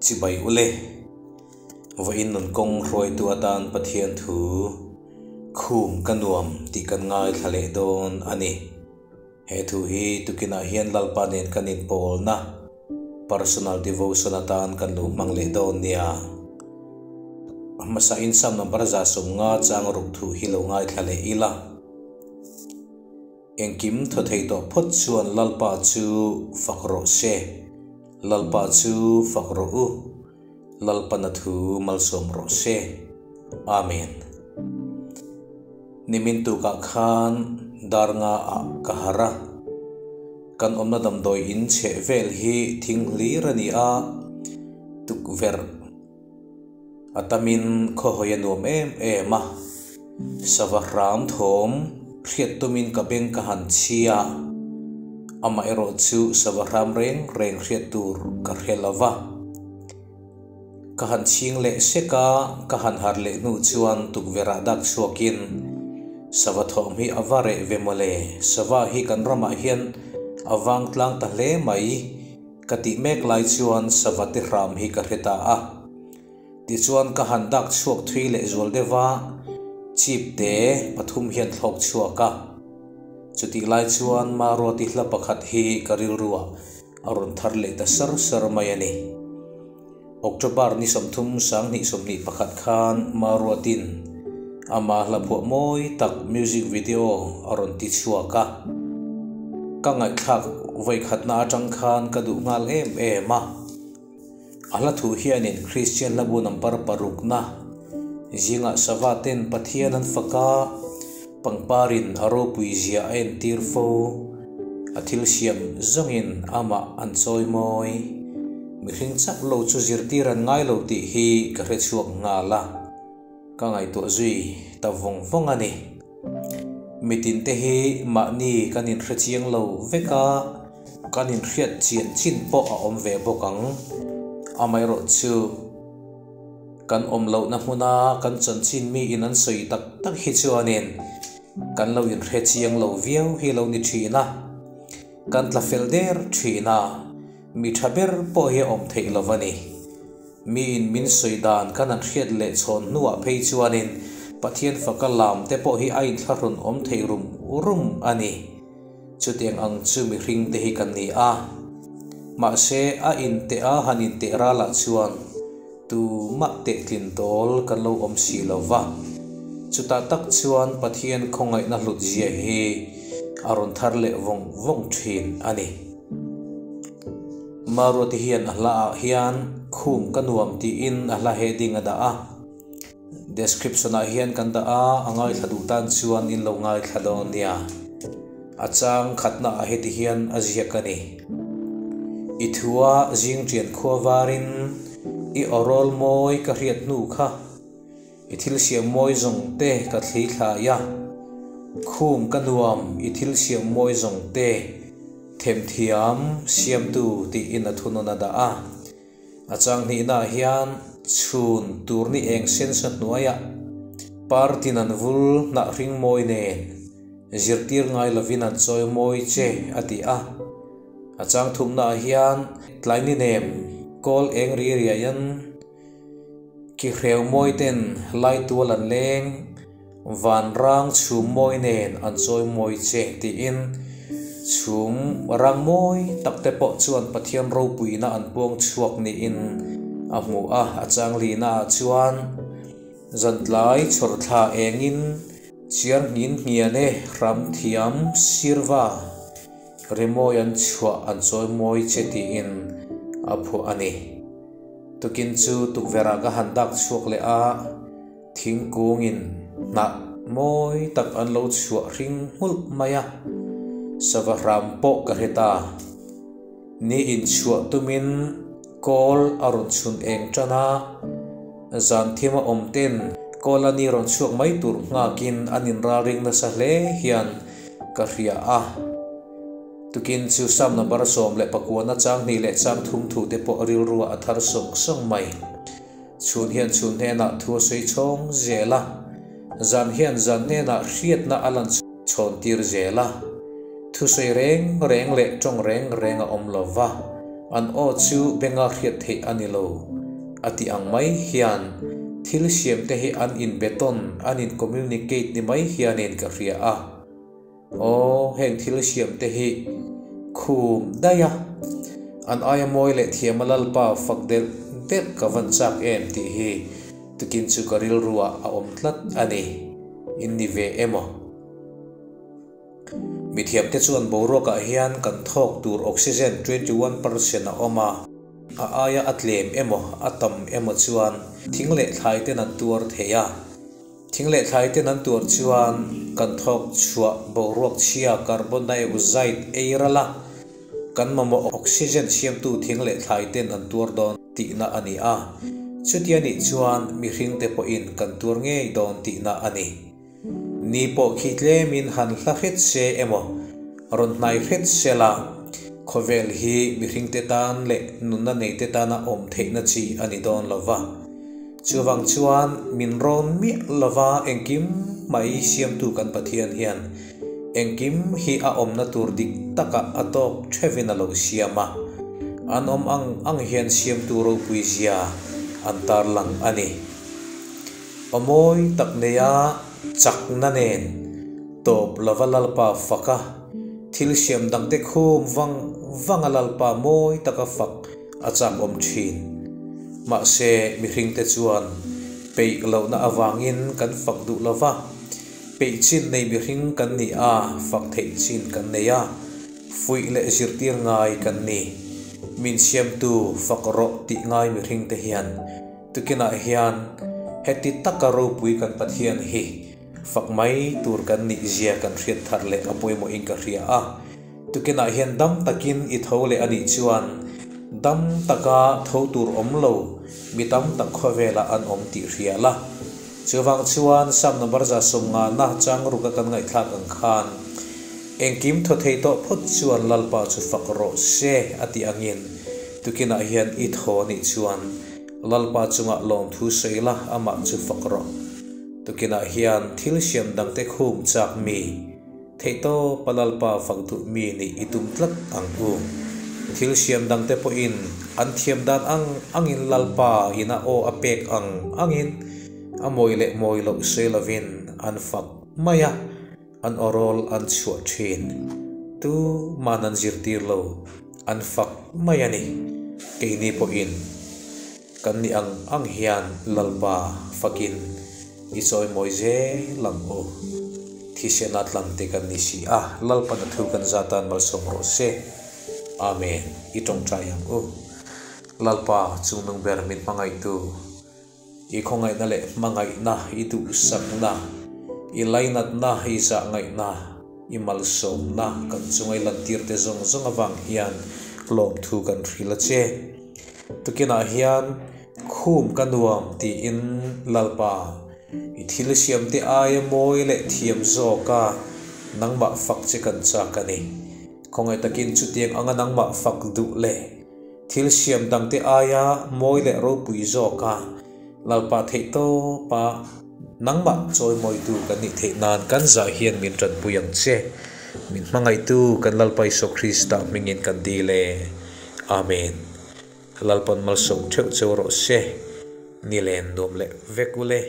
Chibai ule. Vawiin nun kawng hruaitu atan Pathian thu khum ka nuam tih kan ngaithla leh dawn a ni. He thu hi tukinah hian Lalpa nen kan inpawlna, personal devotion, atan kan lo hmang leh dawn nia. Hmasa in Psalm number 150 chang ruk thu hi lo ngaithla leh ila. Engkim thaw thei tawh phawt chuan Lalpa chu fak rawh se. Lalpa chu fak rawh u. Lalpana thu malsawm rawh se. Amen. Nimin tukah khan dar nga ah ka harh a. Kan awmna damdawi in chheh vel hi thing hlir a ni a, tukverh a tamin khawhawi a nuam em em a. Sava hram thawm hriat tumin ka beng ka han chhi a, amaherawh chu sava hram reng reng hriat tur ka hre lo va. Ka han chhing leh sek a, ka han harh leh hnu chuan tukverh ah dak chhuakin sava thawm hi a va reh ve mawle, sava hi kan ramah hian a vang tlang ta hle mai ka tih mek lai chuan sava te hram hi ka hre ta a. Tichuan ka han dak chhuak thui leh zual deuh a, chip te pathum hian thlawk chhuak a. Chutih lai chuan Maruati hla pakhat hi ka rilruah a rawn thar leh ta sar sar mai a ni. October ni 30 2021 khan Maruatin ama hla phuah mawi tak music video a rawn ti chhuak a. Ka ngaihthlak vawikhatna atang khan ka duh nghal em em a. A hla thu hianin Kristian hlabu number parukna zingah sava ten Pathian an fak a, pangparin a ropui zia a entir fo, a thil siam zawngin amah an chawi mawi. Mihring chak lo chu zirtir an ngai lo tih hi ka hre chhuak nghal a, ka ngaihtuah zui ta vawng vawng a ni. Mitin te hi mahni kan inhre chiang lo vek a, kan inhriat chian chin pawh a awm ve bawk ang. Amaherawh chu kan awm lohna hmuna kan chanchin miin an sawi tak tak hi chuanin kan lo inhre chiang lo viau hi lo ni thin a, kan tla fel der thin a, mi tha ber pawh hi a awm theih lo a ni. Miin min sawi dan kan han hriat leh chhawn hnuah phei chuanin Pathian faka lam te pawh hi a inthlahrun awm thei rum rum a ni. Chutiang ang chu mihring te hi kan ni a. Mahse, a inteh a han inteh ralah chuan tumah tehtlin dawl kan lo awm si lo va. Chutah tak chuan Pathian khawngaihna hlutzia hi a rawn thar leh vawng vawng thin a ni. Maruati hian a hla ah hian khum ka nuam tiin a hla heading a dah a, description ah hian kan dah a, a ngaithla duh tan chuan in lo ngaithla dawn nia. A chang khatna ah heti hian a ziak a ni. I thua zing ṭian khua varin i awrawl mawi ka hriat hnu kha. I thil siam mawi zawng te ka thli thlai a, khum ka nuam i thil siam mawi zawng te themthiam siamtu tiin a thunawn a dah a. A chang hnihnaah hian chhun tur ni eng sensa hnuaiah partin an vul hnah hring mawi nen zirtir ngai lovin an chawi mawi che a ti a. A chang thumnaah hian tlai ni nem kawl eng ri riaiin Ki hreu mawi ten lai tual an leng, van rang chhum mawi nen an chawi mawi che tiin chhum rang mawi tak te pawh chuan Pathian ropuina an puang chhuak niin a hmu a, a chang lina ah chuan zantlai chhawrthla engin chiar nghin nghian e hram thiam sirva rimawi an chhuah an chawi mawi che tiin a phuah a ni. Tukin chu tukverh ah ka han dak chhuak leh a, thingkungin hnah mawi tak an lo chhuah hring nghulh mai a, sava hram pawh ka hre ta. Ni inchhuah tumin kawl a rawn chhun eng tan a, zan thim a awm ten kawl a ni rawn chhuak mai tur nghakin an inralring nasa hle hian ka hria a. Tukin chu Sam number 19 chang hnih leh chang thum thu te pawh rilruah a thar sawng sawng mai. Chhun hian chhun hnenah thu a sawi chhawng zel a, zan hian zan hnenah hriatna a lan chhawn tir zel a. Thusawi reng reng leh tawng reng reng a awm lo va, an aw chu benga hriat theih a ni lo. a tih ang mai hian thil siamte hi an inbe tawn, an in communicate ni mai hianin ka hria a. Aw, heng thil siamte hi khum daih a, an aia mawi leh thiam a Lalpa fak delh delh ka van chak em tih hi tukin chu ka rilruah a awm tlat a ni. In ni ve emaw? Mithiamte chuan boruakah hian kan thawk tur oxygen 21% a awm a, a aia a tlem emaw a tam emaw chuan thing leh thlai ten an tuar thei a. Thing leh thlai ten an tuar chuan kan thawk chhuah boruak chhia carbon dioxide ei ral a, kan mamawh oxygen siamtu thing leh thlai ten an tuar dawn tihna a ni a. Chutia nih chuan mihringte pawhin kan tuar ngei dawn tihna a ni. Ni pawh khi tlemin han hla hret se emaw, rawn hnai hret se la, khawvel hi mihringte tan leh nunna neite tana awm theihna chi a ni dawn lo va. Chuvang chuan min rawn miah lova engkim mai siamtu kan Pathian hian engkim hi a awmna tur dik takah a tawk theuhin a lo siam a, an awm ang ang hian siamtu ropui zia an tarlang a ni. Aw mawi tak neia chakna nen tawp lova Lalpa fak a, thil siam dangte khum vang vanga Lalpa mawi taka fak a chak awm thin. Mahse, mihringte chuan peih lohna avangin kan fak duh lova, peih chin nei mihring kan ni a, fak theih chin kan nei a, fuih leh zirtir ngai kan ni. Min siamtu fak rawh tih ngai mihringte hian Tukinah hian heti taka ropui kan Pathian hi fak mai tur kan nih zia kan hriat thar leh a pawimawhin ka hria a. Tukinah hian dam takin i tho leh a nih chuan dam taka tho tur awm lo mi tam tak khawvelah an awm tih hria la. Chuvang chuan Sam number 150 chang ruka kan ngaihthlak ang khan engkim thaw thei tawh phawt chuan Lalpa chu fak rawh se a tih angin tukinah hian i thaw nih chuan Lalpa chungah lawmthu sawi la, amah chu fak rawh. Tukinah hian thil siam dangte khum chak mi, theihtawpa Lalpa fak duh mi nih i tum tlat ang u. Thil siam dangte pawhin an thiam dan ang angin Lalpa ina aw a pek ang angin a mawi leh mawi loh sawi lovin an fak mai a, an awrawl an chhuah thin. Tu man an zirtir lo, an fak mai a ni. Keini pawhin kan nih ang ang hian Lalpa fakin i chawimawi zel ang u. Thisena tlangte kan ni si a, Lalpa na thu kan zatan malsawm rawh se. Amen. I tawngtai ang u. Lalpa chungnung ber min hmangaihtu. I khawngaihna leh hmangaihna, i duhsakna, i lainatna, i zahngaihna, i malsawmna kan chunga i lantirte zawng zawng avang hian lawmthu kan hrilh a che. Tukinah hian khum ka nuam tiin Lalpa, i thil siamte aia mawi leh thiam zawka nangmah fak che kan chak a ni. Khawngaih takin chutiang anga nangmah fak duh leh Thil siam dangte aia mawi leh ropui zawka Lalpa theih tawpa nangmah chawimawitu kan nih theih nan kan zah hian min tanpui ang che. Min hmangaihtu kan Lalpa Isua Krista hmingin kan dil e. Amen. Lalpan malsawm theuh cheu rawh se. Ni len nuam leh vek ule.